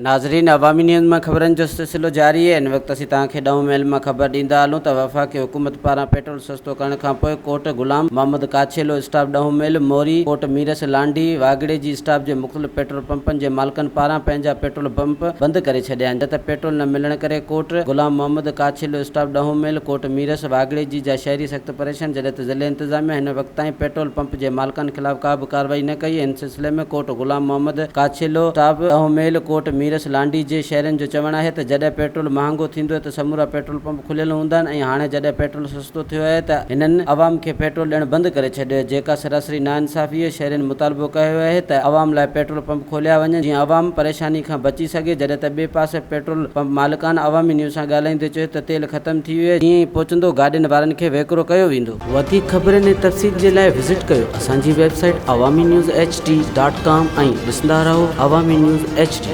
ناظرين عوامي نيوز مان خبرن جو سلسلو جاري آهي هن وقت اسين توهان کي ڏهون ميل مان خبر ڏيندا هلون ته وفاقي حڪومت پاران پيٽرول سستو ڪرڻ کانپوء ڪوٽ غلام محمد ڪاڇيلو اسٽاپ ڏهون ميل موري ڪوٽ ميرس لانڍي واگڙي جي اسٽاپ جي مختلف پيٽرول پمپن جي مالڪن پاران پنهنجا پيٽرول پمپ بند ڪري ڇڏيا آهن ته پيٽرول نه ملڻ ڪري ڪوٽ غلام محمد ڪاڇيلو اسٽاپ ڏهون ميل ڪوٽ ميرس واگڙي جي جا شهري سخت پريشان جڏهن ته ضلعي انتظاميا هن وقت تائين پيٽرول پمپ جي مالڪن خلاف ڪا به ڪارروائي نه ڪئي ان سلسلي ۾ ڪوٽ غلام محمد، ڪاڇيلو، ٽاب، ڏهون ميل، ڪوٽ ميرس لانڍي جي شهرين جو چوڻ آهي ته جڏهن پيٽرول مهانگو ٿيندو ته سمورا پيٽرول پمپ کليل هوندا آهن ۽ هاڻي جڏهن پيٽرول سستو ٿيو آهي ته هنن عوام کي پيٽرول ڏيڻ بند ڪري ڇڏيو آهي جيڪا سراسري ناانصافي آهي شهرين مطالبو ڪيو آهي ته عوام لاء پيٽرول پمپ کوليا وڃن جيئن عوام پريشاني کان بچي سگهي جڏهن ته ٻئي پاسي پيٽرول پمپ مالڪان عوامي نيوز سان ڳالهائيندي چيو ته تيل ختم ٿي ويو آهي جيئن ئي پهچندو گاڏين وارن کي ويڪرو ڪيو ويندو. وڌيڪ خبرن ۽ تفصيل جي لاء وزٽ ڪيو اسان جي website Awami news H D dot com ۽ ڏسندا رهو عوامي نيوز ايڇ ڊي.